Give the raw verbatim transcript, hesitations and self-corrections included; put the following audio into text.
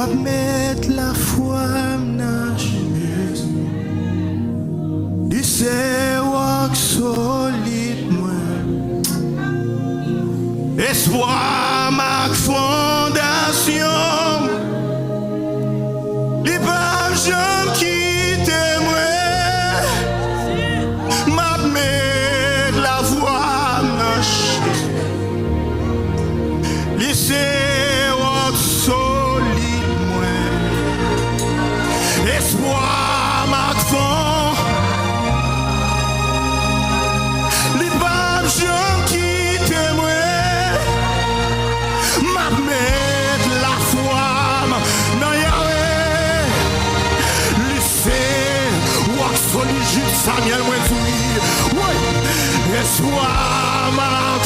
M ap met lafwa m nan Jezi. Li se wòk solid mwen. Espwa m ak fondasyon m. Li p ap janm kite mwen. M ap met lafwa m nan Jezi. Li se wòk solid mwen. Espwa m ak fon. Li p ap janm kite mwen. M ap met lafwa m nan Yawe. Li se wòk solid, Samyèl mwen di. Wi. Espwa m ak